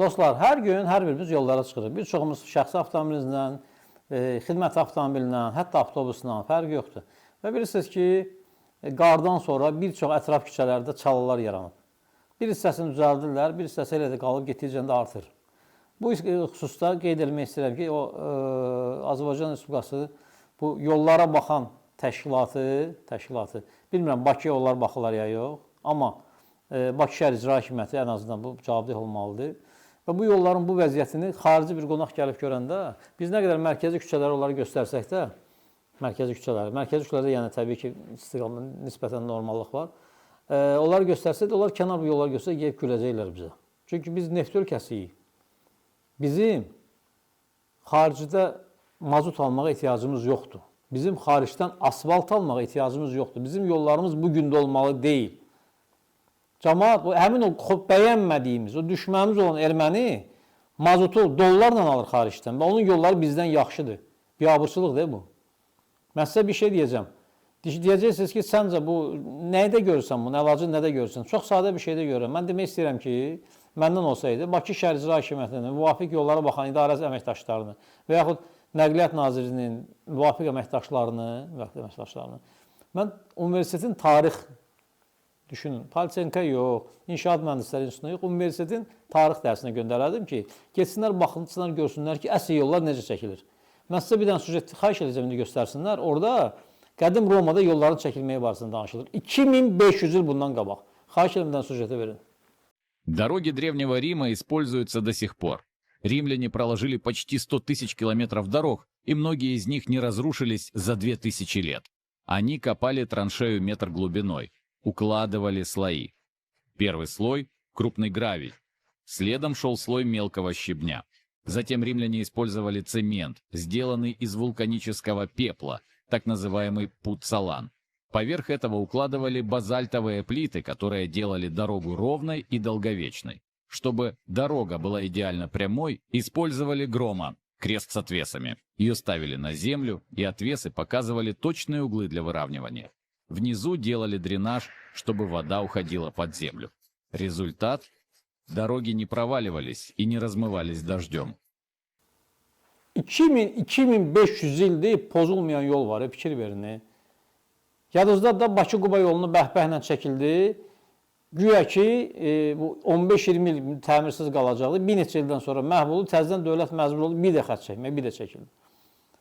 Dostlar, hər gün hər birimiz yollara çıxırıq. Bir çoxumuz şəxsi avtomobilimizlə, xidmət avtomobilinə, hətta avtobusla, fərqi yoxdur. Və bilirsiniz ki, qardan sonra bir çox ətraf küçələrdə çalalar yaranıb. Bir hissəsini düzəldirlər, bir hissəsi elə də qalıb, getdikcə də artır. Bu xüsusda qeyd etmək istəyirəm ki, o Azərbaycan Respublikası bu yollara baxan təşkilatı, bilmirəm Bakıya onlar baxırlar ya yox, amma Bakı şəhər İcra Hakimiyyəti ən azından bu cavabdeh olmalıdır. Və bu yolların bu vəziyyətini xarici bir qonaq gəlib görəndə biz nə qədər mərkəzi küçələri onlara göstərsək də, mərkəzi küçələri, mərkəzi küçələrdə yəni təbii ki, istiqamət nisbətən normallıq var. Onları göstərsək də, onlar kənar bu yolları göstərsə gəlib güləcəklər bizə. Çünki biz neft ölkəsiyik. Bizim xaricdə mazut almağa ehtiyacımız yoxdur. Bizim xaricdən asfalt almağa ehtiyacımız yoxdur. Bizim yollarımız bu gün də olmalı deyil. Camaat, həmin o bəyənmədiyimiz, o düşmənimiz olan erməni mazotu dollarla alır xaricdən və onun yolları bizdən yaxşıdır. Biabırçılıq deyil bu. Mən sizə bir şey deyəcəm. Deyəcəksiniz ki, səncə bu nədə görürsən bunu, əlacı nədə görürsən? Çox sadə bir şeydə görürəm. Mən demək istəyirəm ki, məndən olsaydı Bakı şəhər İcra Hakimiyyətinin müvafiq yollara baxan idarə əməkdaşlarını və yaxud Nəqliyyat Nazirinin müvafiq əməkdaşlarını, mən universitetin tarix düşünün, Politexnika yox, İnşaat Mühəndisləri İnstitutuna yox, universitetin tarix dərsinə göndərərdim ki, getsinlər, baxsınlar, görsünlər ki, əsl yollar necə çəkilir. Mən sizə bir dənə süjet xahiş edəcəm, indi göstərsinlər. Orada qədim Romada yolların çəkilməyi barəsində danışılır. 2500 il bundan qabaq. Xahiş edirəm, bir dənə süjetə verin. Дороги Древнего Рима используются до сих пор. Римляне проложили почти 100 тысяч километров дорог, и многие из них не разрушились за 2000 лет. Они копали траншею метр глубиной, укладывали слои. Первый слой – крупный гравий. Следом шел слой мелкого щебня. Затем римляне использовали цемент, сделанный из вулканического пепла, так называемый пуццолан. Поверх этого укладывали базальтовые плиты, которые делали дорогу ровной и долговечной. Чтобы дорога была идеально прямой, использовали грома, крест с отвесами. Ее ставили на землю, и отвесы показывали точные углы для выравнивания. Внизу делали дренаж, чтобы вода уходила под землю. Результат – дороги не проваливались и не размывались дождем. 2000-2500 ildir pozulmayan yol var, fikir verin. Yadınızda da Bakı-Quba yolunu bəhbəhlə çəkildi. Güya ki, bu 15-20 il təmirsiz qalacaqdı. Bir neçə ildən sonra məhv oldu. Təzədən dövlət məcbur oldu bir də xətt çəkməyə, bir də çəkildi.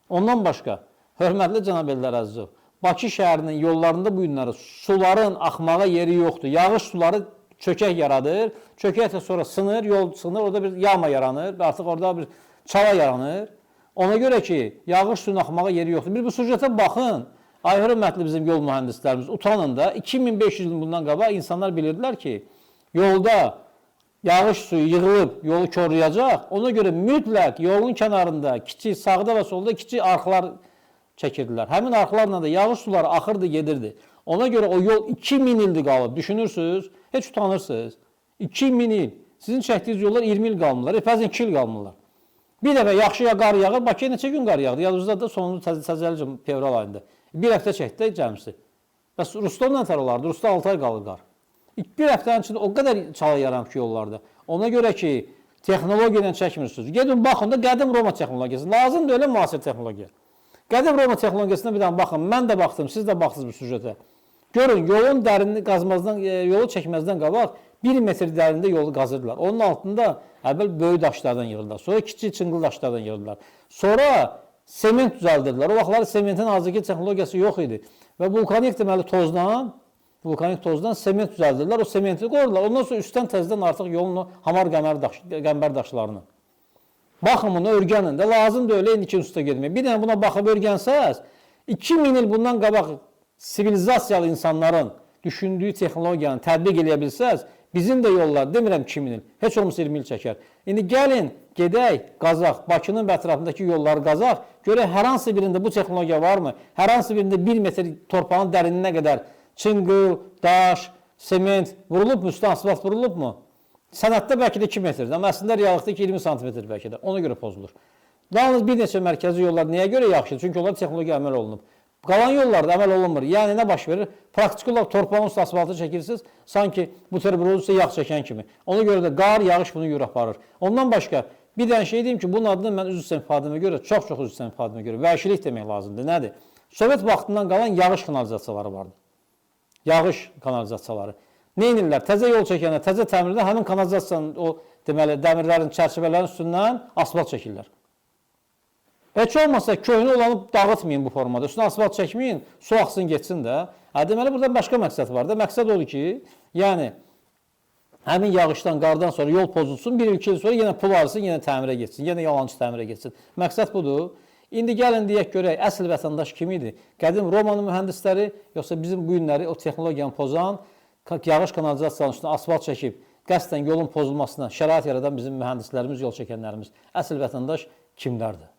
Ondan başqa, hörmətli cənab Eldar Əzizov, Bakı şəhərinin yollarında bu günləri suların axmağa yeri yoxdur. Yağış suları çökək yaradır. Çökək də sonra sınır, yol sınır, orada bir yama yaranır, artıq orada bir çala yaranır. Ona görə ki, yağış suyunun axmağa yeri yoxdur. Bir bu süjetə baxın. Ay hörmətli bizim yol mühəndislərimiz, utanın da 2500 il bundan qabaq insanlar bilirdilər ki, yolda yağış suyu yığılıb yolu korlayacaq. Ona görə mütləq yolun kənarında kiçik sağda və solda kiçik arxlar çəkirdilər. Həmin arxlarla da yağış suları axırdı, gedirdi. Ona görə o yol 2000 ildir qalıb. Düşünürsünüz, heç utanırsınız. 2000 il. Sizin çəkdiyiniz yollar 20 il qalmırlar, bəzən 2 il qalmırlar. Bir dəfə yaxşı ya qar yağır, Bakıya neçə gün qar yağdı? Yadınızda da sonuncu təzəlcə fevral ayında. Bir həftə çəkdi də cəmsi. Bəs Rustovla nətər olardı? Rusda 6 ay qalır qar. Bir həftənin içində o qədər çala yaranıb ki yollarda. Ona görə ki, texnologiya ilə çəkmirsiniz. Gedin baxın da qədim Roma texnologiyası. Lazımdır elə müasir texnologiya. Qədim Roma texnologiyasına bir dənə baxın. Mən də baxdım, siz də baxdınız bu süjetə. Görün, yolun dərinini qazmazdan, yolu çəkməzdən qabaq 1 metr dərində yolu qazırdılar. Onun altında əvvəl böyük daşlardan yığırdılar. Sonra kiçik çınqıl daşlardan yığırdılar. Sonra sement düzəldirdilər. O vaxtlar sementin hazırki texnologiyası yox idi. Və vulkanik deməli tozdan, vulkanik tozdan sement düzəldirdilər. O sementi qoyurdular. Ondan sonra üstdən təzədən artıq yolun o hamar qəmər daş, qəmbər daşlarını. Baxın bunu öyrənin də. Lazım deyil indiki üstə getmək. Bir dənə buna baxıb öyrənsəz, 2000 il bundan qabaq sivilizasiyalı insanların düşündüyü texnologiyanı tətbiq eləyə bilsəz, bizim də yollar, demirəm 2000 il, heç olmasa 20 il çəkər. İndi gəlin, gedək, qazaq, Bakının və ətrafındakı yolları qazaq, görək hər hansı birində bu texnologiya varmı? Hər hansı birində 1 metr torpağın dərinliyinə qədər çınqıl, daş, sement vurulubmu, üstə asfalt vurulubmu? Sənəddə bəlkə də 2 metrdir, amma əslində reallıqda 20 santimetr bəlkə də. Ona görə pozulur. Yalnız bir neçə mərkəzi yollar nəyə görə yaxşıdır? Çünki onlar texnologiya əməl olunub. Qalan yollarda əməl olunmur. Yəni nə baş verir? Praktiki olaraq torpağın üstə asfaltı çəkirsiniz, sanki buterbrod üstə yağ çəkən kimi. Ona görə də qar, yağış bunu yuyur aparır. Ondan başqa bir dənə şey deyim ki, bunun adını mən üzr istəyirəm ifadəmə görə, çox-çox üzr istəyirəm ifadəmə görə, vəhşilik demək lazımdır. Nədir? Sovet vaxtından qalan yağış kanalizasiyaları vardı. Yağış kanalizasiyaları. Nə edirlər? Təzə yol çəkəndə, təzə təmirdə həmin kanalizasiyanın o deməli dəmirlərin, çərçivələrin üstündən asfalt çəkirlər. Heç olmasa köhnə olanı dağıtmayın bu formada. Üstünə asfalt çəkməyin, su axsın getsin də. Hə, deməli burada başqa məqsəd var da. Məqsəd odur ki, yəni həmin yağışdan, qardan sonra yol pozulsun, bir iki il sonra yenə pul arasın, yenə təmirə getsin, yenə yalançı təmirə getsin. Məqsəd budur. İndi gəlin deyək görək, əsl vətəndaş kim idi? Qədim Romanın mühəndisləri, yoxsa bizim bu günləri o texnologiyanı pozan, yağış kanalizasiyanın üstünə asfalt çəkib, qəsdən yolun pozulmasına şərait yaradan bizim mühəndislərimiz, yol çəkənlərimiz. Əsl vətəndaş kimlərdir?